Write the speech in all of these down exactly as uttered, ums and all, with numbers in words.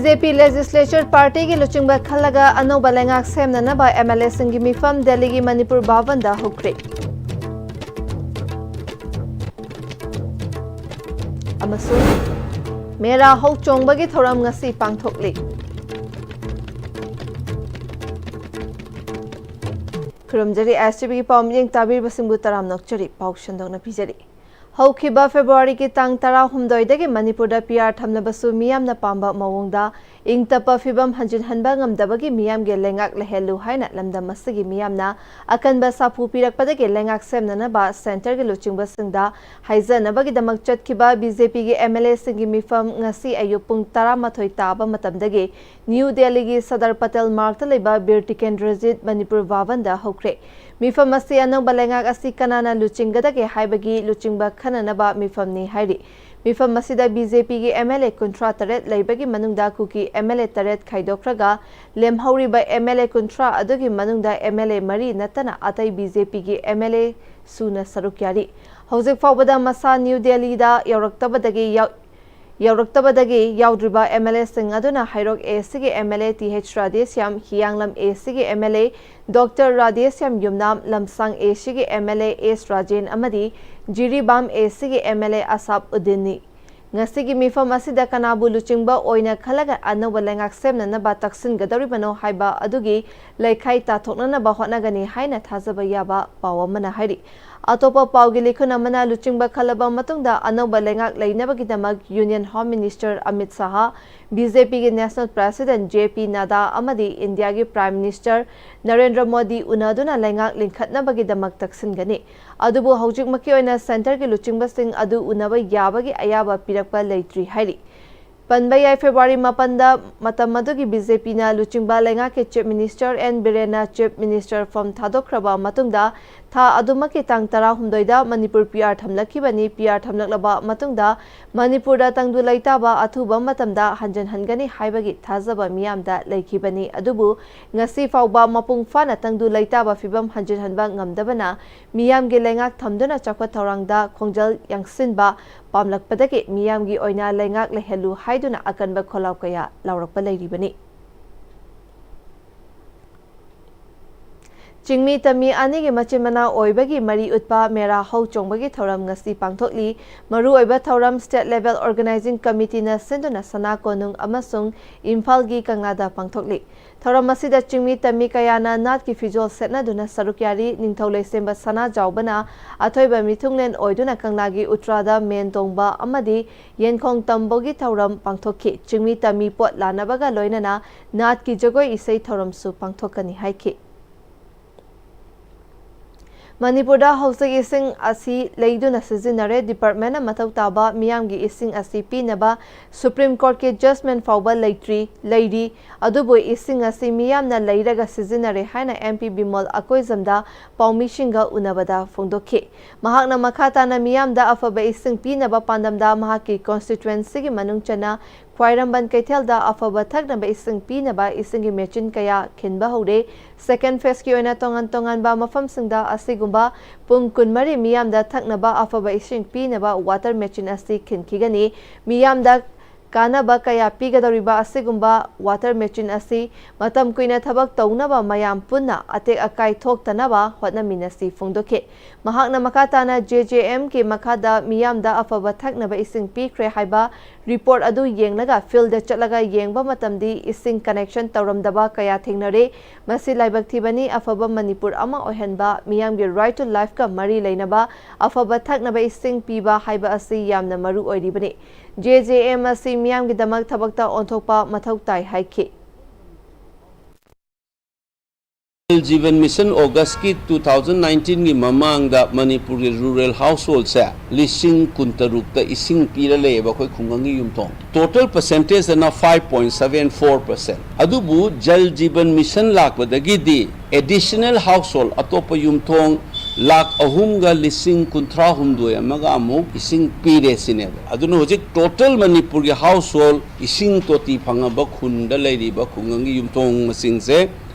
B J ꯄꯤ Legislature Partyꯒꯤ ꯂꯨꯆꯤꯡꯕ ꯈꯜꯂꯒ ꯑꯅꯧꯕ ꯂꯩꯉꯥꯛ ꯁꯦꯝꯅꯅꯕ ꯑꯦꯝ ꯑꯦꯜ ꯑꯦꯁꯤꯡꯒꯤ ꯃꯤꯐꯝ ꯗꯦꯜꯂꯤꯒꯤ ꯃꯅꯤꯄꯨꯔ ꯚꯕꯟꯗ ꯍꯧꯈ꯭ꯔꯦ꯫ ꯑꯃꯁꯨꯡ ꯃꯦꯔꯥ ꯍꯧ ꯆꯣꯡꯕꯒꯤ ꯊꯧꯔꯝ ꯉꯁꯤ ꯄꯥꯡꯊꯣꯛꯂꯤ꯫ ꯈꯨꯔꯨꯝꯖꯔꯤ, ꯑꯦꯁ ꯇꯤ ꯚꯤꯒꯤ ꯄꯥꯎ ꯃꯤꯠꯌꯦꯡ ꯇꯥꯕꯤꯔꯤꯕꯁꯤꯡꯕꯨ ꯇꯔꯥꯝꯅ ꯑꯣꯛꯆꯔꯤ꯫ ꯄꯥꯎ ꯁꯟꯗꯣꯛꯅ ꯄꯤꯖꯔꯤ꯫ ꯍꯧꯈꯤꯕ ꯐꯦꯕ꯭ꯔꯨꯋꯥꯔꯤꯒꯤ ꯇꯥꯡ ꯇꯔꯥꯍꯨꯝꯗꯣꯏꯗꯒꯤ ꯃꯅꯤꯄꯨꯔꯗ ꯄꯤ ꯑꯥꯔ ꯊꯝꯂꯕꯁꯨ ꯃꯤꯌꯥꯝꯅ ꯄꯥꯝꯕ ꯃꯑꯣꯡꯗ ꯏꯪ ꯇꯞꯄ ꯐꯤꯕꯝ ꯍꯟꯖꯤꯟꯍꯟꯕ ꯉꯝꯗꯕꯒꯤ ꯃꯤꯌꯥꯝꯒꯤ ꯂꯩꯉꯥꯛ ꯂꯩꯍꯜꯂꯨ ꯍꯥꯏꯅ ꯂꯝꯗꯝ ꯑꯁꯤꯒꯤ ꯃꯤꯌꯥꯝꯅ ꯑꯀꯟꯕ ꯁꯥꯐꯨ ꯄꯤꯔꯛꯄꯗꯒꯤ ꯂꯩꯉꯥꯛ ꯁꯦꯝꯅꯅꯕ centreꯒꯤ ꯂꯨꯆꯤꯡꯕꯁꯤꯡꯗ ꯍꯥꯏꯖꯅꯕꯒꯤꯗꯃꯛ ꯆꯠꯈꯤꯕ ꯕꯤ ꯖꯦ ꯄꯤꯒꯤ ꯑꯦꯝ ꯑꯦꯜ ꯑꯦꯁꯤꯡꯒꯤ ꯃꯤꯐꯝ ꯉꯁꯤ ꯑꯌꯨꯛ ꯄꯨꯡ ꯇꯔꯥꯃꯥꯊꯣꯏ ꯇꯥꯕ ꯃꯇꯝꯗꯒꯤ ꯅ꯭ꯌꯨ ꯗꯦꯜꯂꯤꯒꯤ ꯁꯗꯔ ꯄꯇꯦꯜ ꯃꯥꯔꯒꯇ ꯂꯩꯕ ꯕꯤꯔ ꯇꯤꯀꯦꯟꯗ꯭ꯔꯖꯤꯠ ꯃꯅꯤꯄꯨꯔ ꯚꯕꯟꯗ ꯍꯧꯈ꯭ꯔꯦ꯫ ꯃꯤꯐꯝ ꯑꯁꯤ ꯑꯅꯧꯕ ꯂꯩꯉꯥꯛ ꯑꯁꯤ ꯀꯅꯥꯅ ꯂꯨꯆꯤꯡꯒꯗꯒꯦ ꯍꯥꯏꯕꯒꯤ ꯂꯨꯆꯤꯡꯕ ꯈꯟꯅꯅꯕ ꯃꯤꯐꯝꯅꯤ ꯍꯥꯏꯔꯤ꯫ ꯃꯤꯐꯝ ꯑꯁꯤꯗ ꯕꯤ ꯖꯦ ꯄꯤꯒꯤ ꯑꯦꯝ ꯑꯦꯜ ꯑꯦ ꯀꯨꯟꯊ꯭ꯔꯥ ꯇꯔꯦꯠ ꯂꯩꯕꯒꯤ ꯃꯅꯨꯡꯗ ꯀꯨꯀꯤ ꯑꯦꯝ ꯑꯦꯜ ꯑꯦ ꯇꯔꯦꯠ ꯈꯥꯏꯗꯣꯛꯈ꯭ꯔꯒ ꯂꯦꯝꯍꯧꯔꯤꯕ ꯑꯦꯝ ꯑꯦꯜ ꯑꯦ ꯀꯨꯟꯊ꯭ꯔꯥ ꯑꯗꯨꯒꯤ ꯃꯅꯨꯡꯗ ꯑꯦꯝ ꯑꯦꯜ ꯑꯦ ꯃꯔꯤ ꯅꯠꯇꯅ ꯑꯇꯩ ꯕꯤ ꯖꯦ ꯄꯤꯒꯤ ꯑꯦꯝ ꯑꯦꯜ ꯑꯦ ꯁꯨꯅ ꯁꯔꯨꯛ ꯌꯥꯔꯤ꯫ ꯍꯧꯖꯤꯛ ꯐꯥꯎꯕꯗ ꯃꯁꯥ ꯅ꯭ꯌꯨ ꯗꯦꯜꯂꯤꯗ ꯌꯧꯔꯛꯇꯕꯗꯒꯤ ꯌꯥꯎ-, ꯌꯧꯔꯛꯇꯕꯗꯒꯤ ꯌꯥꯎꯗ꯭ꯔꯤꯕ ꯑꯦꯝ ꯑꯦꯜ ꯑꯦꯁꯤꯡ ꯑꯗꯨꯅ ꯍꯩꯔꯣꯛ ꯑꯦ ꯁꯤꯒꯤ M L A T H Radheshyam, Hiyanglam A ꯁꯤꯒꯤ M L A doctor Radheshyam Yumnam, Lamsang A ꯁꯤꯒꯤ M L A S Rajen ꯑꯃꯗꯤ ꯖꯤꯔꯤꯕꯥꯝ ꯑꯦ ꯁꯤꯒꯤ ꯑꯦꯝ ꯑꯦꯜ ꯑꯦ ꯑꯁꯥꯞ ꯎꯗꯤꯟꯅꯤ꯫ ꯉꯁꯤꯒꯤ ꯃꯤꯐꯝ ꯑꯁꯤꯗ ꯀꯅꯥꯕꯨ ꯂꯨꯆꯤꯡꯕ ꯑꯣꯏꯅ ꯈꯜꯂꯒ ꯑꯅꯧꯕ ꯂꯩꯉꯥꯛ ꯁꯦꯝꯅꯅꯕ ꯇꯛꯁꯤꯟꯒꯗꯧꯔꯤꯕꯅꯣ ꯍꯥꯏꯕ ꯑꯗꯨꯒꯤ ꯂꯩꯈꯥꯏ ꯇꯥꯊꯣꯛꯅꯅꯕ ꯍꯣꯠꯅꯒꯅꯤ ꯍꯥꯏꯅ ꯊꯥꯖꯕ ꯌꯥꯕ ꯄꯥꯎ ꯑꯃꯅ ꯍꯥꯏꯔꯤ꯫ ꯑꯇꯣꯞꯄ ꯄꯥꯎꯒꯤ ꯂꯤꯈꯨꯟ ꯑꯃꯅ ꯂꯨꯆꯤꯡꯕ ꯈꯜꯂꯕ ꯃꯇꯨꯡꯗ ꯑꯅꯧꯕ ꯂꯩꯉꯥꯛ ꯂꯩꯅꯕꯒꯤꯗꯃꯛ Union Home Minister Amit Shah, B J ꯄꯤꯒꯤ National President ꯖꯦ ꯄꯤ ꯅꯥꯗꯥ ꯑꯃꯗꯤ ꯏꯟꯗꯤꯌꯥꯒꯤ Prime Minister ꯅꯔꯦꯟꯗ꯭ꯔ ꯃꯣꯗꯤ ꯎꯅꯗꯨꯅ ꯂꯩꯉꯥꯛ ꯂꯤꯡꯈꯠꯅꯕꯒꯤꯗꯃꯛ ꯇꯛꯁꯤꯟꯒꯅꯤ꯫ ꯑꯗꯨꯕꯨ ꯍꯧꯖꯤꯛꯃꯛꯀꯤ ꯑꯣꯏꯅ centreꯒꯤ ꯂꯨꯆꯤꯡꯕꯁꯤꯡ ꯑꯗꯨ ꯎꯅꯕ ꯌꯥꯕꯒꯤ ꯑꯌꯥꯕ ꯄꯤꯔꯛꯄ ꯂꯩꯇ꯭ꯔꯤ ꯍꯥꯏꯔꯤ꯫ ꯄꯟꯕ ꯌꯥꯏ, ꯐꯦꯕ꯭ꯔꯨꯋꯥꯔꯤ ꯃꯥꯄꯟꯗ ꯃꯇꯝ ꯑꯗꯨꯒꯤ ꯕꯤ ꯖꯦ ꯄꯤꯅ ꯂꯨꯆꯤꯡꯕ ꯂꯩꯉꯥꯛꯀꯤ Chief Minister ꯑꯦꯟ ꯕꯤꯔꯦꯟꯅ Chief Minister form ꯊꯥꯗꯣꯛꯈ꯭ꯔꯕ ꯃꯇꯨꯡꯗ ꯊꯥ ꯑꯗꯨꯃꯛꯀꯤ ꯇꯥꯡ ꯇꯔꯥꯍꯨꯝꯗꯣꯏꯗ ꯃꯅꯤꯄꯨꯔ ꯄꯤ ꯑꯥꯔ ꯊꯝꯂꯛꯈꯤꯕꯅꯤ꯫ ꯄꯤ ꯑꯥꯔ ꯊꯝꯂꯛꯂꯕ ꯃꯇꯨꯡꯗ ꯃꯅꯤꯄꯨꯔꯗ ꯇꯪꯗꯨ ꯂꯩꯇꯥꯕ ꯑꯊꯨꯕ ꯃꯇꯝꯗ ꯍꯟꯖꯤꯟꯍꯟꯒꯅꯤ ꯍꯥꯏꯕꯒꯤ ꯊꯥꯖꯕ ꯃꯤꯌꯥꯝꯗ ꯂꯩꯈꯤꯕꯅꯤ꯫ ꯑꯗꯨꯕꯨ ꯉꯁꯤ ꯐꯥꯎꯕ ꯃꯄꯨꯡ ꯐꯥꯅ ꯇꯪꯗꯨ ꯂꯩꯇꯥꯕ ꯐꯤꯕꯝ ꯍꯟꯖꯤꯟꯍꯟꯕ ꯉꯝꯗꯕꯅ ꯃꯤꯌꯥꯝꯒꯤ ꯂꯩꯉꯥꯛ ꯊꯝꯗꯨꯅ ꯆꯥꯎꯈꯠ ꯊꯧꯔꯥꯡꯗ ꯈꯣꯡꯖꯦꯜ ꯌꯥꯡꯁꯤꯟꯕ ꯄꯥꯝꯂꯛꯄꯗꯒꯤ ꯃꯤꯌꯥꯝꯒꯤ ꯑꯣꯏꯅ ꯂꯩꯉꯥꯛ ꯂꯩꯍꯜꯂꯨ ꯍꯥꯏꯗꯨꯅ ꯑꯀꯟꯕ ꯈꯣꯜꯂꯥꯎ ꯀꯌꯥ ꯂꯥꯎꯔꯛꯄ ꯂꯩꯔꯤꯕꯅꯤ꯫ ꯆꯤꯡꯃꯤ ꯇꯝꯃꯤ ꯑꯅꯤꯒꯤ ꯃꯆꯤꯟ ꯃꯅꯥꯎ ꯑꯣꯏꯕꯒꯤ ꯃꯔꯤ ꯎꯠꯄ ꯃꯦꯔꯥ ꯍꯧ ꯆꯣꯡꯕꯒꯤ ꯊꯧꯔꯝ ꯉꯁꯤ ꯄꯥꯡꯊꯣꯛꯂꯤ꯫ ꯃꯔꯨꯑꯣꯏꯕ ꯊꯧꯔꯝ State Level Organizing Committeeꯅ ꯁꯤꯟꯗꯨꯅ ꯁꯅꯥ ꯀꯣꯅꯨꯡ ꯑꯃꯁꯨꯡ ꯏꯝꯐꯥꯜꯒꯤ ꯀꯪꯂꯥꯗ ꯄꯥꯡꯊꯣꯛꯂꯤ꯫ ꯊꯧꯔꯝ ꯑꯁꯤꯗ ꯆꯤꯡꯃꯤ ꯇꯝꯃꯤ ꯀꯌꯥꯅ ꯅꯥꯠꯀꯤ ꯐꯤꯖꯣꯜ ꯁꯦꯠꯅꯗꯨꯅ ꯁꯔꯨꯛ ꯌꯥꯔꯤ꯫ ꯅꯤꯡꯊꯧ ꯂꯩꯁꯦꯝꯕ ꯁꯅꯥꯖꯥꯎꯕꯅ ꯑꯊꯣꯏꯕ ꯃꯤꯊꯨꯡꯂꯦꯟ ꯑꯣꯏꯗꯨꯅ ꯀꯪꯂꯥꯒꯤ ꯎꯇ꯭ꯔꯥꯗ ꯃꯦꯟ ꯇꯣꯡꯕ ꯑꯃꯗꯤ ꯌꯦꯟꯈꯣꯡ ꯇꯝꯕꯒꯤ ꯊꯧꯔꯝ ꯄꯥꯡꯊꯣꯛꯈꯤ꯫ ꯆꯤꯡꯃꯤ ꯇꯝꯃꯤ ꯄꯣꯠ ꯂꯥꯟꯅꯕꯒ ꯂꯣꯏꯅꯅ ꯅꯥꯠꯀꯤ ꯖꯒꯣꯏ ꯏꯁꯩ ꯊꯧꯔꯝꯁꯨ ꯄꯥꯡꯊꯣꯛꯀꯅꯤ ꯍꯥꯏꯈꯤ꯫ ꯃꯅꯤꯄꯨꯔꯗ ꯍꯧꯖꯤꯛ ꯏꯁꯤꯡ ꯑꯁꯤ ꯂꯩꯗꯨꯅ ꯁꯤꯖꯤꯟꯅꯔꯦ꯫ Departmentꯅ ꯃꯊꯧ ꯇꯥꯕ ꯃꯤꯌꯥꯝꯒꯤ ꯏꯁꯤꯡ ꯑꯁꯤ ꯄꯤꯅꯕ Supreme Courtꯀꯤ judgment ꯐꯥꯎꯕ ꯂꯩꯇ꯭ꯔꯤ, ꯂꯩꯔꯤ꯫ ꯑꯗꯨꯕꯨ ꯏꯁꯤꯡ ꯑꯁꯤ ꯃꯤꯌꯥꯝꯅ ꯂꯩꯔꯒ ꯁꯤꯖꯤꯟꯅꯔꯦ ꯍꯥꯏꯅ MP ꯕꯤꯃꯣꯜ ꯑꯀꯣꯏꯖꯝꯗ ꯄꯥꯎꯃꯤꯁꯤꯡꯒ ꯎꯅꯕꯗ ꯐꯣꯡꯗꯣꯛꯈꯤ꯫ ꯃꯍꯥꯛꯅ ꯃꯈꯥ ꯇꯥꯅ ꯃꯤꯌꯥꯝꯗ ꯑꯐꯕ ꯏꯁꯤꯡ ꯄꯤꯅꯕ ꯄꯥꯟꯗꯝꯗ ꯃꯍꯥꯛꯀꯤ constituencyꯒꯤ ꯃꯅꯨꯡ ꯆꯟꯅ ꯈ꯭ꯋꯥꯏꯔꯝꯕꯟ ꯀꯩꯊꯦꯜꯗ ꯑꯐꯕ ꯊꯛꯅꯕ ꯏꯁꯤꯡ ꯄꯤꯅꯕ ꯏꯁꯤꯡꯒꯤ ꯃꯦꯆꯤꯟ ꯀꯌꯥ ꯈꯤꯟꯕ ꯍꯧꯔꯦ꯫ Second phaseꯀꯤ ꯑꯣꯏꯅ ꯇꯣꯉꯥꯟ ꯇꯣꯉꯥꯟꯕ ꯃꯐꯝꯁꯤꯡꯗ ꯑꯁꯤꯒꯨꯝꯕ ꯄꯨꯡ ꯀꯨꯟꯃꯔꯤ ꯃꯤꯌꯥꯝꯗ ꯊꯛꯅꯕ ꯑꯐꯕ ꯏꯁꯤꯡ ꯄꯤꯅꯕ water machine ꯑꯁꯤ ꯈꯤꯟꯈꯤꯒꯅꯤ꯫ ꯃꯤꯌꯥꯝꯗ ꯀꯥꯟꯅꯕ ꯀꯌꯥ ꯄꯤꯒꯗꯧꯔꯤꯕ ꯑꯁꯤꯒꯨꯝꯕ water machine ꯑꯁꯤ ꯃꯇꯝ ꯀꯨꯏꯅ ꯊꯕꯛ ꯇꯧꯅꯕ ꯃꯌꯥꯝ ꯄꯨꯟꯅ ꯑꯇꯦꯛ ꯑꯀꯥꯏ ꯊꯣꯛꯇꯅꯕ ꯍꯣꯠꯅꯃꯤꯟꯅꯁꯤ ꯐꯣꯡꯗꯣꯛꯈꯤ꯫ ꯃꯍꯥꯛꯅ ꯃꯈꯥ ꯇꯥꯅ JJMꯒꯤ ꯃꯈꯥꯗ ꯃꯤꯌꯥꯝꯗ ꯑꯐꯕ ꯊꯛꯅꯕ ꯏꯁꯤꯡ ꯄꯤꯈ꯭ꯔꯦ ꯍꯥꯏꯕ report ꯑꯗꯨ ꯌꯦꯡꯂꯒ fieldꯗ ꯆꯠꯂꯒ ꯌꯦꯡꯕ ꯃꯇꯝꯗꯤ ꯏꯁꯤꯡ connection ꯇꯧꯔꯝꯗꯕ ꯀꯌꯥ ꯊꯦꯡꯅꯔꯦ꯫ ꯃꯁꯤ ꯂꯥꯏꯕꯛ ꯊꯤꯕꯅꯤ꯫ ꯑꯐꯕ ꯃꯅꯤꯄꯨꯔ ꯑꯃ ꯑꯣꯏꯍꯟꯕ, ꯃꯤꯌꯥꯝꯒꯤ right to lifeꯀ ꯃꯔꯤ ꯂꯩꯅꯕ ꯑꯐꯕ ꯊꯛꯅꯕ ꯏꯁꯤꯡ ꯄꯤꯕ ꯍꯥꯏꯕ ꯑꯁꯤ ꯌꯥꯝꯅ ꯃꯔꯨ ꯑꯣꯏꯔꯤꯕꯅꯤ꯫ JJM ꯑꯁꯤ ꯃꯤꯌꯥꯝꯒꯤꯗꯃꯛ ꯊꯕꯛꯇ ꯑꯣꯟꯊꯣꯛꯄ ꯃꯊꯧ ꯇꯥꯏ ꯍꯥꯏꯈꯤ꯫ Jal Jeevan Mission Augustꯀꯤ two thousand nineteenꯒꯤ ꯃꯃꯥꯡꯗ ꯃꯅꯤꯄꯨꯔꯒꯤ rural householdꯁꯦ ꯂꯤꯁꯤꯡ ꯀꯨꯟꯇꯔꯨꯛꯇ ꯏꯁꯤꯡ ꯄꯤꯔ ꯂꯩꯌꯦꯕ ꯑꯩꯈꯣꯏ ꯈꯨꯡꯒꯪꯒꯤ ꯌꯨꯝꯊꯣꯡ꯫ Total percentageꯅ five point seven four percent꯫ ꯑꯗꯨꯕꯨ Jal Jeevan Mission ꯂꯥꯛꯄꯗꯒꯤꯗꯤ additional household ꯑꯇꯣꯞꯄ ꯌꯨꯝꯊꯣꯡ ꯂꯥꯈ ꯑꯍꯨꯝꯒ ꯂꯤꯁꯤꯡ ꯀꯨꯟꯊ꯭ꯔꯥ ꯍꯨꯝꯗꯣꯏ ꯑꯃꯒ ꯑꯃꯨꯛ ꯏꯁꯤꯡ ꯄꯤꯔꯦ ꯁꯤꯅꯦꯕ꯫ ꯑꯗꯨꯅ ꯍꯧꯖꯤꯛ total ꯃꯅꯤꯄꯨꯔꯒꯤ household ꯏꯁꯤꯡ ꯇꯣꯇꯤ ꯐꯪꯉꯕ ꯈꯨꯟꯗ ꯂꯩꯔꯤꯕ ꯈꯨꯡꯒꯪꯒꯤ ꯌꯨꯝꯊꯣꯡ ꯃꯁꯤꯡꯁꯦ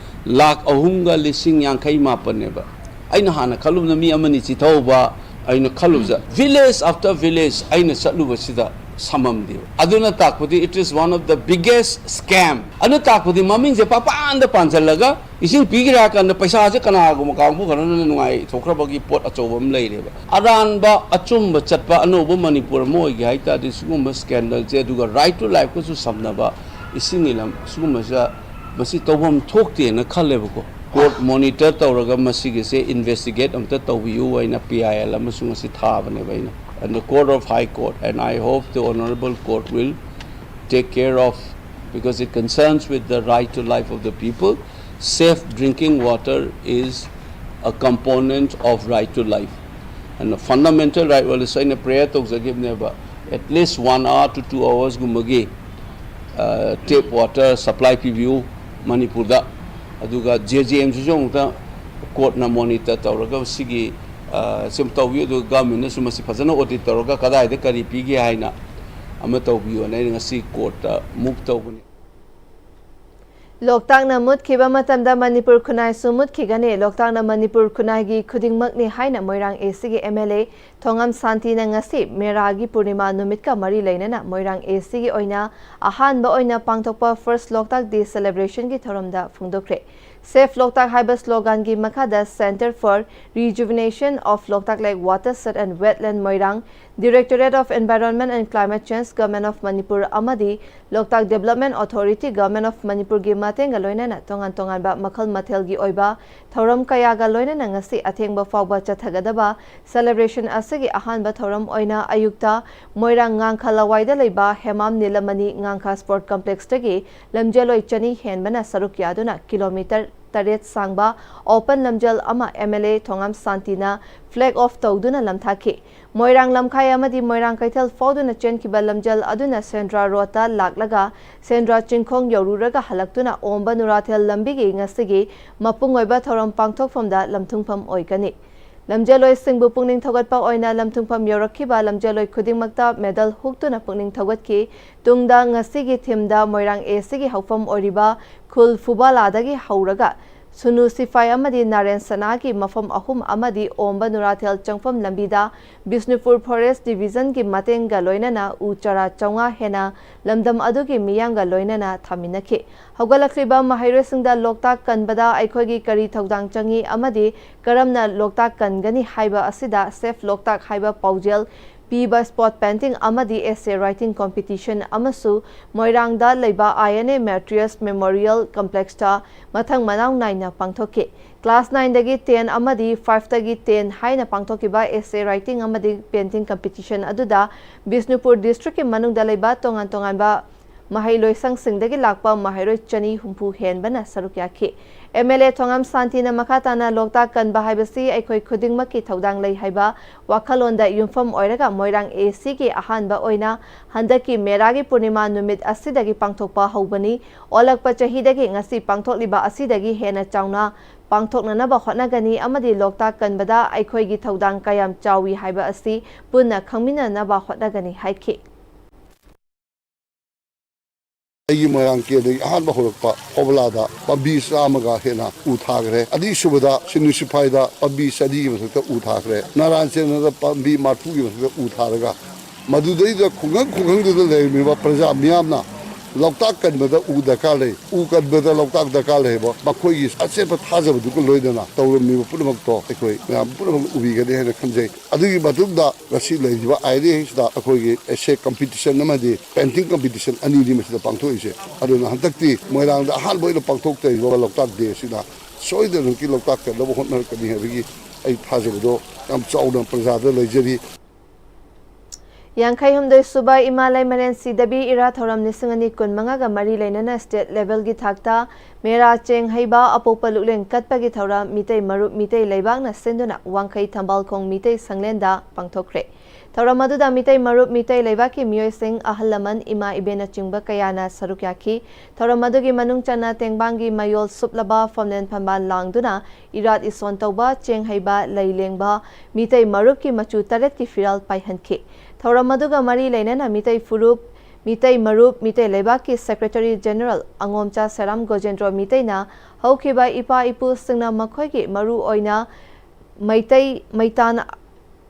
ꯂꯥꯈ ꯑꯍꯨꯝꯒ ꯂꯤꯁꯤꯡ ꯌꯥꯡꯈꯩ ꯃꯥꯄꯟꯅꯦꯕ꯫ ꯑꯩꯅ ꯍꯥꯟꯅ ꯈꯜꯂꯨꯕꯅ ꯃꯤ ꯑꯃꯅꯤ ꯆꯤꯊꯍꯧꯕ, ꯑꯩꯅ ꯈꯜꯂꯨꯕꯗ village after village ꯑꯩꯅ ꯆꯠꯂꯨꯕꯁꯤꯗ ꯁꯝꯃꯝꯗꯦꯕ꯫ ꯑꯗꯨꯅ ꯇꯥꯛꯄꯗꯤ it is one of the biggest scam꯫ ꯑꯗꯨꯅ ꯇꯥꯛꯄꯗꯤ ꯃꯃꯤꯡꯁꯦ ꯄꯥꯄꯥꯟꯗ ꯄꯥꯟꯁꯤꯜꯂꯒ ꯏꯁꯤꯡ ꯄꯤꯈ꯭ꯔꯦ ꯍꯥꯏ ꯀꯥꯟꯗ ꯄꯩꯁꯥꯁꯦ ꯀꯅꯥꯒꯨꯝꯕ ꯀꯥꯡꯕꯨ ꯈꯔꯅ ꯅꯨꯡꯉꯥꯏꯊꯣꯛꯈ꯭ꯔꯕꯒꯤ ꯄꯣꯠ ꯑꯆꯧꯕ ꯑꯃ ꯂꯩꯔꯦꯕ꯫ ꯑꯔꯥꯟꯕ ꯑꯆꯨꯝꯕ ꯆꯠꯄ ꯑꯅꯧꯕ ꯃꯅꯤꯄꯨꯔ ꯑꯃ ꯑꯣꯏꯒꯦ ꯍꯥꯏ ꯇꯥꯔꯗꯤ ꯁꯤꯒꯨꯝꯕ scandalꯁꯦ, ꯑꯗꯨꯒ right to lifeꯀꯁꯨ ꯁꯝꯅꯕ ꯏꯁꯤꯡꯒꯤ ꯂꯝ ꯁꯤꯒꯨꯝꯕꯁꯤꯗ ꯃꯁꯤ ꯇꯧꯐꯝ ꯊꯣꯛꯇꯦꯅ ꯈꯜꯂꯦꯕꯀꯣ꯫ Court monitor ꯇꯧꯔꯒ ꯃꯁꯤꯒꯤꯁꯦ investigate ꯑꯝꯇ ꯇꯧꯕꯤꯌꯨ ꯍꯥꯏꯅ P I L ꯑꯃꯁꯨ ꯉꯁꯤ ꯊꯥꯕꯅꯦꯕ ꯑꯩꯅ꯫ And the Court of High Court, and I hope the Honorable Court will take care of, because it concerns with the right to life of the people. Safe drinking water is a component of right to life, and a fundamental right. Well, ꯑꯩꯅ prayer ꯇꯧꯖꯈꯤꯕꯅꯦꯕ, at least one hour to two hoursꯒꯨꯝꯕꯒꯤ tap water supply ꯄꯤꯕꯤꯌꯨ ꯃꯅꯤꯄꯨꯔꯗ꯫ ꯑꯗꯨꯒ J J Mꯁꯤꯁꯨ ꯑꯃꯨꯛꯇ courtꯅ monitor ꯇꯧꯔꯒ ꯁꯤꯒꯤ ꯁꯨꯝ ꯇꯧꯕꯤꯌꯨ꯫ ꯑꯗꯨꯒ governmentꯅꯁꯨ ꯃꯁꯤ ꯐꯖꯅ audit ꯇꯧꯔꯒ ꯀꯗꯥꯏꯗ ꯀꯔꯤ ꯄꯤꯒꯦ ꯍꯥꯏꯅ ꯑꯃ ꯇꯧꯕꯤꯌꯣꯅ ꯑꯩꯅ ꯉꯁꯤ courtꯇ move ꯇꯧꯕꯅꯤ꯫ ꯂꯣꯛꯇꯥꯛꯅ ꯃꯨꯠꯈꯤꯕ ꯃꯇꯝꯗ ꯃꯅꯤꯄꯨꯔ ꯈꯨꯟꯅꯥꯏꯁꯨ ꯃꯨꯠꯈꯤꯒꯅꯤ꯫ ꯂꯣꯛꯇꯥꯛꯅ ꯃꯅꯤꯄꯨꯔ ꯈꯨꯟꯅꯥꯏꯒꯤ ꯈꯨꯗꯤꯡꯃꯛꯅꯤ ꯍꯥꯏꯅ ꯃꯣꯏꯔꯥꯡ ACꯒꯤ MLA ꯊꯣꯉꯝ ꯁꯥꯟꯇꯤꯅ ꯉꯁꯤ ꯃꯦꯔꯥꯒꯤ ꯄꯨꯔꯅꯤꯃꯥ ꯅꯨꯃꯤꯠꯀ ꯃꯔꯤ ꯂꯩꯅꯅ ꯃꯣꯏꯔꯥꯡ ACꯒꯤ ꯑꯣꯏꯅ ꯑꯍꯥꯟꯕ ꯑꯣꯏꯅ ꯄꯥꯡꯊꯣꯛꯄ First Loktak Day Celebrationꯒꯤ ꯊꯧꯔꯝꯗ ꯐꯣꯡꯗꯣꯛꯈ꯭ꯔꯦ꯫ Save Loktak ꯍꯥꯏꯕ sloganꯒꯤ ꯃꯈꯥꯗ Centre for Rejuvenation of Loktak Lake Watershed and Wetland, Moirang, Directorate of Environment and Climate Change, Government of Manipur ꯑꯃꯗꯤ Loktak Development Authority, Government of Manipurꯒꯤ ꯃꯇꯦꯡꯒ ꯂꯣꯏꯅꯅ ꯇꯣꯉꯥꯟ ꯇꯣꯉꯥꯟꯕ ꯃꯈꯜ ꯃꯊꯦꯜꯒꯤ ꯑꯣꯏꯕ ꯊꯧꯔꯝ ꯀꯌꯥꯒ ꯂꯣꯏꯅꯅ ꯉꯁꯤ ꯑꯊꯦꯡꯕ ꯐꯥꯎꯕ ꯆꯠꯊꯒꯗꯕ celebration ꯑꯁꯤꯒꯤ ꯑꯍꯥꯟꯕ ꯊꯧꯔꯝ ꯑꯣꯏꯅ ꯑꯌꯨꯛꯇ ꯃꯣꯏꯔꯥꯡ ꯉꯥꯡꯈ ꯂꯋꯥꯏꯗ ꯂꯩꯕ ꯍꯦꯃꯥꯝ ꯅꯤꯂꯃꯅꯤ ꯉꯥꯡꯈ Sport Complexꯇꯒꯤ ꯂꯝꯖꯦꯜꯂꯣꯏ ꯆꯅꯤ ꯍꯦꯟꯕꯅ ꯁꯔꯨꯛ ꯌꯥꯗꯨꯅ kilometre ꯇꯔꯦꯠ ꯁꯥꯡꯕ open ꯂꯝꯖꯦꯜ ꯑꯃ MLA ꯊꯣꯉꯥꯝ ꯁꯥꯟꯇꯤꯅ flag off ꯇꯧꯗꯨꯅ ꯂꯝꯊꯥꯈꯤ꯫ ꯃꯣꯏꯔꯥꯡ ꯂꯝꯈꯥꯏ ꯑꯃꯗꯤ ꯃꯣꯏꯔꯥꯡ ꯀꯩꯊꯦꯜ ꯐꯥꯎꯗꯨꯅ ꯆꯦꯟꯈꯤꯕ ꯂꯝꯖꯦꯜ ꯑꯗꯨꯅ ꯁꯦꯟꯗ꯭ꯔꯥ roadꯇ ꯂꯥꯛꯂꯒ ꯁꯦꯟꯗ꯭ꯔꯥ ꯆꯤꯡꯈꯣꯡ ꯌꯧꯔꯨꯔꯒ ꯍꯜꯂꯛꯇꯨꯅ ꯑꯣꯝꯕ ꯅꯨꯔꯥꯊꯦꯜ ꯂꯝꯕꯤꯒꯤ ꯉꯁꯤꯒꯤ ꯃꯄꯨꯡ ꯑꯣꯏꯕ ꯊꯧꯔꯝ ꯄꯥꯡꯊꯣꯛꯐꯝꯗ ꯂꯝꯊꯨꯡꯐꯝ ꯑꯣꯏꯒꯅꯤ꯫ ꯂꯝꯖꯦꯜꯂꯣꯏꯁꯤꯡꯕꯨ ꯄꯨꯛꯅꯤꯡ ꯊꯧꯒꯠꯄ ꯑꯣꯏꯅ ꯂꯝꯊꯨꯡꯐꯝ ꯌꯧꯔꯛꯈꯤꯕ ꯂꯝꯖꯦꯜꯂꯣꯏ ꯈꯨꯗꯤꯡꯃꯛꯇ medal ꯍꯨꯛꯇꯨꯅ ꯄꯨꯛꯅꯤꯡ ꯊꯧꯒꯠꯈꯤ꯫ ꯇꯨꯡꯗ ꯉꯁꯤꯒꯤ themeꯗ ꯃꯣꯏꯔꯥꯡ ACꯒꯤ ꯍꯧꯐꯝ ꯑꯣꯏꯔꯤꯕ ꯈꯨꯜ ꯐꯨꯕꯥꯂꯥꯗꯒꯤ ꯍꯧꯔꯒ ꯁꯨꯅꯨ ꯁꯤꯐꯥꯏ ꯑꯃꯗꯤ ꯅꯥꯔꯦꯟ ꯁꯅꯥꯒꯤ ꯃꯐꯝ ꯑꯍꯨꯝ ꯑꯃꯗꯤ ꯑꯣꯝꯕ ꯅꯨꯔꯥꯊꯦꯜ ꯆꯪꯐꯝ ꯂꯝꯕꯤꯗ ꯕꯤꯁꯅꯨꯄꯨꯔ ꯐꯣꯔꯦꯁ ꯗꯤꯚꯤꯖꯟꯒꯤ ꯃꯇꯦꯡꯒ ꯂꯣꯏꯅꯅ ꯎ ꯆꯥꯔꯥ ꯆꯥꯝꯃꯉꯥ ꯍꯦꯟꯅ ꯂꯝꯗꯝ ꯑꯗꯨꯒꯤ ꯃꯤꯌꯥꯝꯒ ꯂꯣꯏꯅꯅ ꯊꯥꯃꯤꯟꯅꯈꯤ꯫ ꯍꯧꯒꯠꯂꯛꯂꯤꯕ ꯃꯍꯩꯔꯣꯏꯁꯤꯡꯗ ꯂꯣꯛꯇꯥꯛ ꯀꯟꯕꯗ ꯑꯩꯈꯣꯏꯒꯤ ꯀꯔꯤ ꯊꯧꯗꯥꯡ ꯆꯪꯏ ꯑꯃꯗꯤ ꯀꯔꯝꯅ ꯂꯣꯛꯇꯥꯛ ꯀꯟꯒꯅꯤ ꯍꯥꯏꯕ ꯑꯁꯤꯗ Save Loktak ꯍꯥꯏꯕ ꯄꯥꯎꯖꯦꯜ ꯄꯤꯕ spot painting ꯑꯃꯗꯤ essay writing competition ꯑꯃꯁꯨ ꯃꯣꯏꯔꯥꯡꯗ ꯂꯩꯕ I N A Matrius Memorial Complexꯇ ꯃꯊꯪ ꯃꯅꯥꯎ ꯅꯥꯏꯅ ꯄꯥꯡꯊꯣꯛꯈꯤ꯫ Class nineꯗꯒꯤ ten ꯑꯃꯗꯤ fiveꯇꯒꯤ ten ꯍꯥꯏꯅ ꯄꯥꯡꯊꯣꯛꯈꯤꯕ essay writing ꯑꯃꯗꯤ painting competition ꯑꯗꯨꯗ ꯕꯤꯁꯅꯨꯄꯨꯔ districtꯀꯤ ꯃꯅꯨꯡꯗ ꯂꯩꯕ ꯇꯣꯉꯥꯟ ꯇꯣꯉꯥꯟꯕ ꯃꯍꯩꯂꯣꯏꯁꯪꯁꯤꯡꯗꯒꯤ ꯂꯥꯛꯄ ꯃꯍꯩꯔꯣꯏ ꯆꯅꯤ ꯍꯨꯝꯐꯨ ꯍꯦꯟꯕꯅ ꯁꯔꯨꯛ ꯌꯥꯈꯤ꯫ M L A ꯊꯣꯉꯥꯝ ꯁꯥꯟꯇꯤꯅ ꯃꯈꯥ ꯇꯥꯅ ꯂꯣꯛꯇꯥꯛ ꯀꯟꯕ ꯍꯥꯏꯕꯁꯤ ꯑꯩꯈꯣꯏ ꯈꯨꯗꯤꯡꯃꯛꯀꯤ ꯊꯧꯗꯥꯡ ꯂꯩ ꯍꯥꯏꯕ ꯋꯥꯈꯜꯂꯣꯟꯗ ꯌꯨꯝꯐꯝ ꯑꯣꯏꯔꯒ ꯃꯣꯏꯔꯥꯡ A Cꯒꯤ ꯑꯍꯥꯟꯕ ꯑꯣꯏꯅ ꯍꯟꯗꯛꯀꯤ ꯃꯦꯔꯥꯒꯤ ꯄꯨꯔꯅꯤꯃꯥ ꯅꯨꯃꯤꯠ ꯑꯁꯤꯗꯒꯤ ꯄꯥꯡꯊꯣꯛꯄ ꯍꯧꯕꯅꯤ꯫ ꯑꯣꯜꯂꯛꯄ ꯆꯍꯤꯗꯒꯤ ꯉꯁꯤ ꯄꯥꯡꯊꯣꯛꯂꯤꯕ ꯑꯁꯤꯗꯒꯤ ꯍꯦꯟꯅ ꯆꯥꯎꯅ ꯄꯥꯡꯊꯣꯛꯅꯅꯕ ꯍꯣꯠꯅꯒꯅꯤ ꯑꯃꯗꯤ ꯂꯣꯛꯇꯥꯛ ꯀꯟꯕꯗ ꯑꯩꯈꯣꯏꯒꯤ ꯊꯧꯗꯥꯡ ꯀꯌꯥꯝ ꯆꯥꯎꯏ ꯍꯥꯏꯕ ꯑꯁꯤ ꯄꯨꯟꯅ ꯈꯪꯃꯤꯟꯅꯅꯕ ꯍꯣꯠꯅꯒꯅꯤ ꯍꯥꯏꯈꯤ꯫ ꯑꯩꯒꯤ ꯃꯣꯏꯔꯥꯡ ꯀꯦꯟꯗ꯭ꯔꯒꯤ ꯑꯍꯥꯟꯕ ꯍꯧꯔꯛꯄ ꯐꯣꯕꯂꯥꯗ ꯄꯥꯝꯕꯤ ꯆꯥꯝꯃꯒ ꯍꯦꯟꯅ ꯎ ꯊꯥꯈ꯭ꯔꯦ꯫ ꯑꯅꯤꯁꯨꯕꯗ ꯁꯤꯅꯨ ꯁꯤꯐꯥꯏꯗ ꯄꯥꯝꯕꯤ ꯆꯅꯤꯒꯤ ꯃꯊꯛꯇ ꯎ ꯊꯥꯈ꯭ꯔꯦ꯫ ꯅꯥꯔꯥꯟ ꯆꯦꯟꯕꯗ ꯄꯥꯝꯕꯤ ꯃꯔꯤꯐꯨꯒꯤ ꯃꯊꯛꯇ ꯎ ꯊꯥꯔꯒ ꯃꯗꯨꯗꯩꯗ ꯈꯨꯡꯒꯪ ꯈꯨꯡꯒꯪꯗꯨꯗ ꯂꯩꯔꯝꯃꯤꯕ ꯄ꯭ꯔꯖꯥ ꯃꯤꯌꯥꯝꯅ ꯂꯣꯛꯇꯥꯛ ꯀꯟꯕꯗ ꯎ ꯗꯔꯀꯥꯔ ꯂꯩ, ꯎ ꯀꯟꯕꯗ ꯂꯣꯛꯇꯥꯛ ꯗꯔꯀꯥꯔ ꯂꯩ ꯍꯥꯏꯕ ꯃꯈꯣꯏꯒꯤ ꯑꯆꯦꯠꯄ ꯊꯥꯖꯕꯗꯨꯒ ꯂꯣꯏꯅꯅ ꯇꯧꯔꯝꯃꯤꯕ ꯄꯨꯝꯅꯃꯛꯇꯣ ꯑꯩꯈꯣꯏ ꯃꯌꯥꯝ ꯄꯨꯝꯅꯃꯛꯅ ꯎꯕꯤꯒꯅꯤ ꯍꯥꯏꯅ ꯈꯟꯖꯩ꯫ ꯑꯗꯨꯒꯤ ꯃꯇꯨꯡꯗ ꯉꯁꯤ ꯂꯩꯔꯤꯕ I N Aꯁꯤꯗ ꯑꯩꯈꯣꯏꯒꯤ essay competition ꯑꯃꯗꯤ painting competition ꯑꯅꯤꯅꯤ ꯃꯁꯤꯗ ꯄꯥꯡꯊꯣꯛꯏꯁꯦ꯫ ꯑꯗꯨꯅ ꯍꯟꯗꯛꯇꯤ ꯃꯣꯏꯔꯥꯡꯗ ꯑꯍꯥꯟꯕ ꯑꯣꯏꯅ ꯄꯥꯡꯊꯣꯛꯆꯔꯤꯕ ꯂꯣꯛꯇꯥꯛ Day ꯑꯁꯤꯅ ꯁꯣꯏꯗꯅꯃꯛꯀꯤ ꯂꯣꯛꯇꯥꯛ ꯀꯟꯅꯕ ꯍꯣꯠꯅꯔꯛꯀꯅꯤ ꯍꯥꯏꯕꯒꯤ ꯑꯩ ꯊꯥꯖꯕꯗꯣ ꯌꯥꯝ ꯆꯥꯎꯅ ꯄ꯭ꯔꯖꯥꯗ ꯂꯩꯖꯔꯤ꯫ ꯌꯥꯡꯈꯩ ꯍꯨꯝꯗꯣꯏ ꯁꯨꯕ ꯏꯃꯥ ꯂꯩꯃꯔꯦꯟ ꯁꯤꯗꯕꯤ ꯏꯔꯥꯠ ꯊꯧꯔꯝ ꯂꯤꯁꯤꯡ ꯑꯅꯤ ꯀꯨꯟ ꯃꯉꯥꯒ ꯃꯔꯤ ꯂꯩꯅꯅ state levelꯒꯤ ꯊꯥꯛꯇ ꯃꯦꯔꯥ ꯆꯦꯡ ꯍꯩꯕ ꯑꯄꯣꯛꯄ ꯂꯨꯛꯂꯦꯟ ꯀꯠꯄꯒꯤ ꯊꯧꯔꯝ ꯃꯤꯇꯩ ꯃꯔꯨꯞ ꯃꯤꯇꯩ ꯂꯩꯕꯥꯛꯅ ꯁꯤꯟꯗꯨꯅ ꯋꯥꯡꯈꯩ ꯊꯝꯕꯥꯜꯈꯣꯡ ꯃꯤꯇꯩ ꯁꯪꯂꯦꯟꯗ ꯄꯥꯡꯊꯣꯛꯈ꯭ꯔꯦ꯫ ꯊꯧꯔꯝ ꯑꯗꯨꯗ ꯃꯤꯇꯩ ꯃꯔꯨꯞ ꯃꯤꯇꯩ ꯂꯩꯕꯥꯛꯀꯤ ꯃꯤꯑꯣꯏꯁꯤꯡ, ꯑꯍꯜ ꯂꯃꯟ, ꯏꯃꯥ ꯏꯕꯦꯟꯅꯆꯤꯡꯕ ꯀꯌꯥꯅ ꯁꯔꯨꯛ ꯌꯥꯈꯤ꯫ ꯊꯧꯔꯝ ꯑꯗꯨꯒꯤ ꯃꯅꯨꯡ ꯆꯟꯅ ꯇꯦꯡꯕꯥꯡꯒꯤ ꯃꯌꯣꯜ ꯁꯨꯞꯂꯕ ꯐꯝꯂꯦꯟ ꯐꯝꯕꯥꯜ ꯂꯥꯡꯗꯨꯅ ꯏꯔꯥꯠ ꯏꯁꯣꯟ ꯇꯧꯕ, ꯆꯦꯡ ꯍꯩꯕ, ꯂꯩ ꯂꯦꯡꯕ, ꯃꯤꯇꯩ ꯃꯔꯨꯞꯀꯤ ꯃꯆꯨ ꯇꯔꯦꯠꯀꯤ ꯐꯤꯔꯥꯜ ꯄꯥꯏꯍꯟꯈꯤ꯫ ꯊꯧꯔꯝ ꯑꯗꯨꯒ ꯃꯔꯤ ꯂꯩꯅꯅ ꯃꯤꯇꯩ ꯐꯨꯔꯨꯞ, ꯃꯤꯇꯩ ꯃꯔꯨꯞ, ꯃꯤꯇꯩ ꯂꯩꯕꯥꯛꯀꯤ Secretary General ꯑꯉꯣꯝꯆꯥ ꯁꯦꯔꯥꯝ ꯒꯣꯖꯦꯟꯗ꯭ꯔꯣ ꯃꯤꯇꯩꯅ ꯍꯧꯈꯤꯕ ꯏꯄꯥ ꯏꯄꯨꯁꯤꯡꯅ ꯃꯈꯣꯏꯒꯤ ꯃꯔꯨ ꯑꯣꯏꯅ ꯃꯩꯇꯩ ꯃꯩꯇꯥꯟ